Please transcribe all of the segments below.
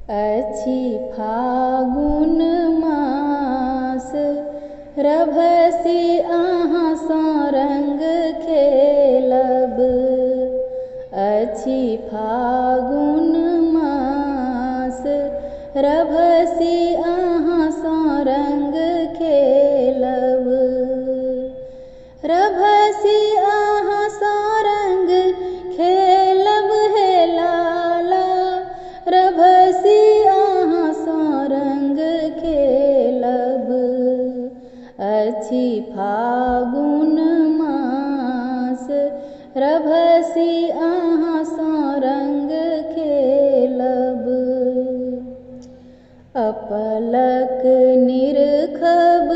अछि फागुन मास रभसि अहाँसँ रंग खेलब। अछि फागुन मास रभसि अहाँसँ रंग खेलब। रभसि अहाँसँ रंग खेलब हे लाला, रभसि अहाँसँ रंग खेलब। अछि फागुन मास रभसि अहाँसँ रंग खेलब। अपलक निरखब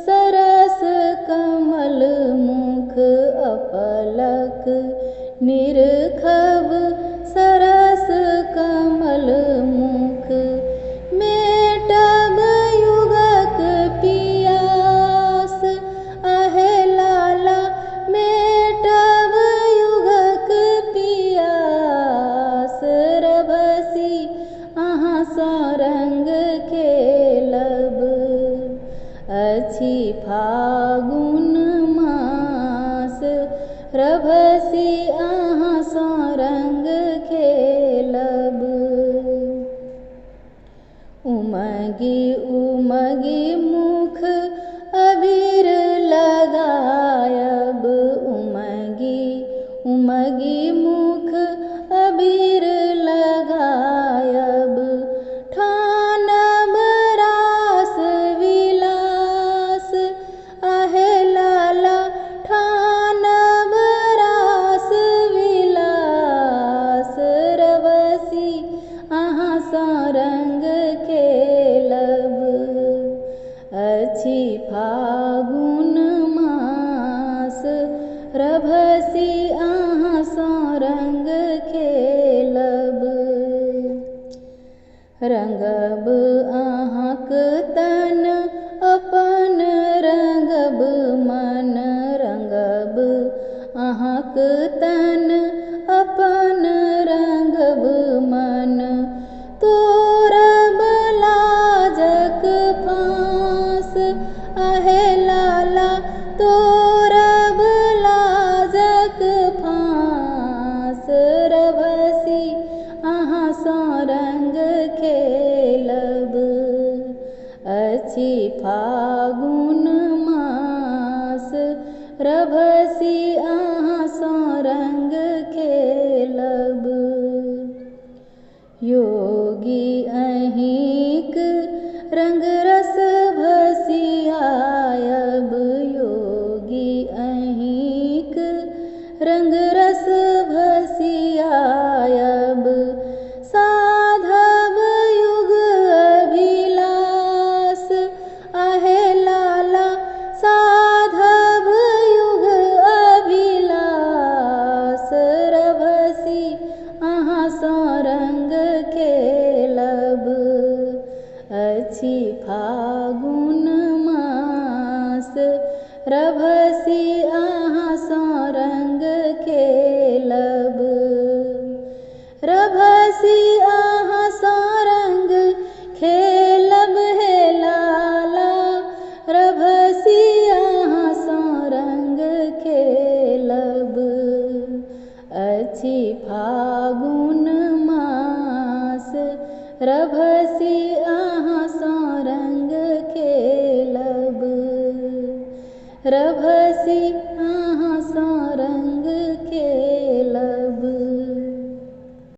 सरस कमल मुख, अपलक निरखब सरस कमल मुख। मेटब युगक पियास आहे लाला, मेटब युगक पियास। रभसि अहाँसँ रंग खेलब। अछि फागुन मास रभसि अहाँसँ रंग खेलब। उमगि उमगि मुख अबीर लगायब, उमगि उमगि मुख अबीर लगायब। ठानब रास विलास आहे लाला, ठानब रास विलास। रभसि अहाँसँ रंग खेलब। अछि फागुन मास रभसि अहाँसँ रंग खेलब। रंगब अहाँक तन अपन रंगब मन, रंगब अहाँक तन अपन रंगब मन। तोड़ब लाजक फाँस आहे लाला, तोड़ब लाजक फाँस। रभसि अहाँसँ रंग खेलब। अछि फागुन मास रभसि अहाँसँ रंग खेलब। योगी अहीँक रंग रस भसियायब, योगी अहीँक रंग रस भसियायब। साधब युग अभिलाष आहे लाला, साधब युग अभिलाष। रभसि अहाँसँ रंग खेलब। अछि फागुन मास रभसि अहाँसँ रंग खेलब। रभसि अहाँसँ रंग खेलब हे लाला, रभसि अहाँसँ रंग खेलब। अछि फागुन मास रभसि अहाँसँ रंग खेलब। रभसि